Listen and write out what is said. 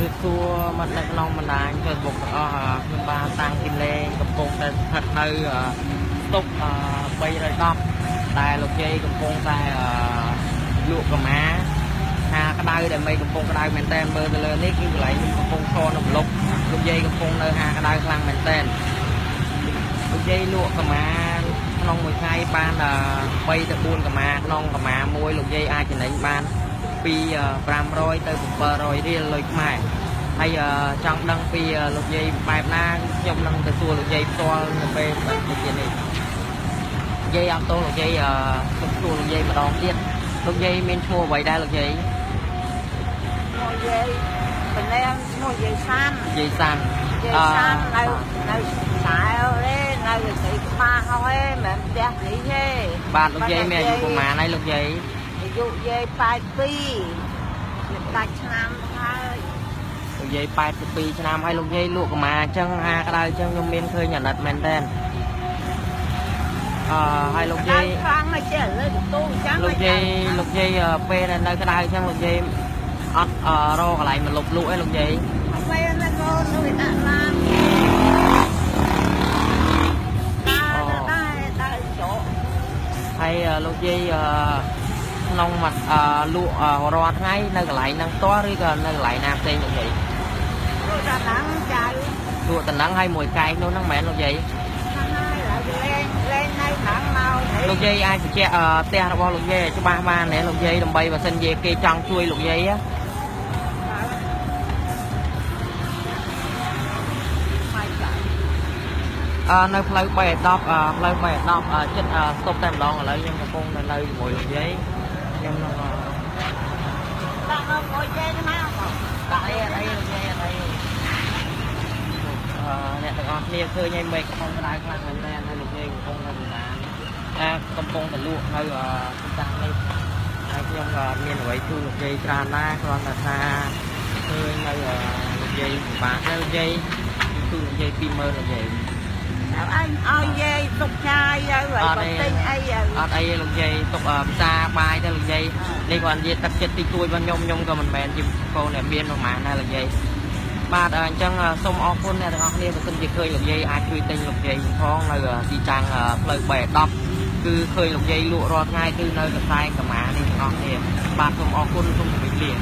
រាបសួរមិត្តនៅក្នុងបណ្ដាញ Facebook ទាំងអស់ខ្ញុំបាទតាំងគីមលេងកំពុងតែស្ថិតនៅស្តុប310ដែលលោកយាយកំពុងតែលក់កម្មាហាក្តៅដែលមេកំពុងក្តៅមែនតើមើលទៅលើនេះគឺកន្លែងខ្ញុំកំពុងឈរនៅប្លុកលោកយាយកំពុងនៅហាក្តៅខ្លាំងមែនតើលោកយាយលក់កម្មាក្នុងមួយថ្ងៃបាន3ទៅ4កម្មាក្នុងកម្មាមួយលោកយាយអាចចំណេញបានពី500ទៅ700រៀលលុយខ្មែរហើយចង់ដឹងពីលោកយាយបែបណាខ្ញុំនឹងទៅសួរលោកយាយផ្ទាល់នៅពេលបន្តិចទៀតនេះយាយអត់ទោសលោកយាយខ្ញុំសួរលោកយាយម្ដងទៀតលោកយាយមានឈ្មោះអ្វីដែរលោកយាយ ឈ្មោះយាយប៉ុណ្ណេះឈ្មោះយាយសាន់ យាយសាន់ យាយសាន់នៅនៅខ្សែទេនៅស្រីក្បាលហើយមិនមែនផ្ទះនេះទេ បាទលោកយាយមានអាយុប្រហែលហើយលោកយាយ អាយុយាយ82នឹងដាច់ឆ្នាំហើយ លោកយាយ82ឆ្នាំហើយលោកយាយលក់កម្មាអញ្ចឹងហាក្តៅអញ្ចឹងខ្ញុំមានឃើញអាណិតមែនតើអឺហើយលោកយាយ ខ្លាំងណាស់ចេះលើទូអញ្ចឹង លោកយាយលោកយាយពេលនៅក្តៅអញ្ចឹងលោកយាយអត់រកកន្លែងមកលុបលក់ឯងលោកយាយ ពេលហ្នឹងកូននោះដាក់ឡានដើរដើរច្រក ហើយលោកយាយក្នុងមួយលក់រាល់ថ្ងៃនៅកន្លែងហ្នឹងផ្ទាល់ឬក៏នៅកន្លែងណាផ្សេងលោកយាយ លក់ដល់ហ្នឹងចៅ លក់តំណឹងហើយមួយកែងនោះហ្នឹងមែនលោកយាយ ហ្នឹងហើយលេងលេងនៅហ្នឹងមក លោកយាយអាចបញ្ជាក់ផ្ទះរបស់លោកយាយច្បាស់បានទេលោកយាយដើម្បីបើសិនជាគេចង់ជួយលោកយាយនៅផ្លូវ310ផ្លូវ310ចិត្តស្តុបតែម្ដងឥឡូវខ្ញុំកំពុងនៅជាមួយលោកយាយខ្ញុំនឹង ដាក់នៅមួយយាយណា ដាក់អីអីលោកយាយអីអ្នកទាំងអស់គ្នាឃើញហើយមេឃកំពុងក្តៅខ្លាំងមែនទែនហើយលោកយាយកំពុងនៅកណ្ដាលអាកំពុងតែលក់នៅទីតាំងនេះហើយខ្ញុំក៏មានអ្វីជូនលោកយាយច្រើនដែរគ្រាន់តែថាឃើញនៅលោកយាយពិបាកដែរលោកយាយជូនលោកយាយ20000លោកយាយ អញឲ្យយាយទុកចាយទៅហើយក៏ទិញអី អត់អីលោកយាយទុកភាសាបាយទៅលោកយាយនេះគាត់និយាយទឹកចិត្តទីទួយរបស់ខ្ញុំខ្ញុំក៏មិនមែនជាកូនអ្នកមានប្រហែលដែរលោកយាយបាទអញ្ចឹងសូមអរគុណអ្នកទាំងអស់គ្នាបើសិនជាឃើញលោកយាយអាចជួយទិញលោកយាយផងនៅទីតាំងផ្លូវ310គឺឃើញលោកយាយលក់រាល់ថ្ងៃគឺនៅកន្លែងកម្មានេះទាំងអស់គ្នាបាទសូមអរគុណសូមជម្រាបលា។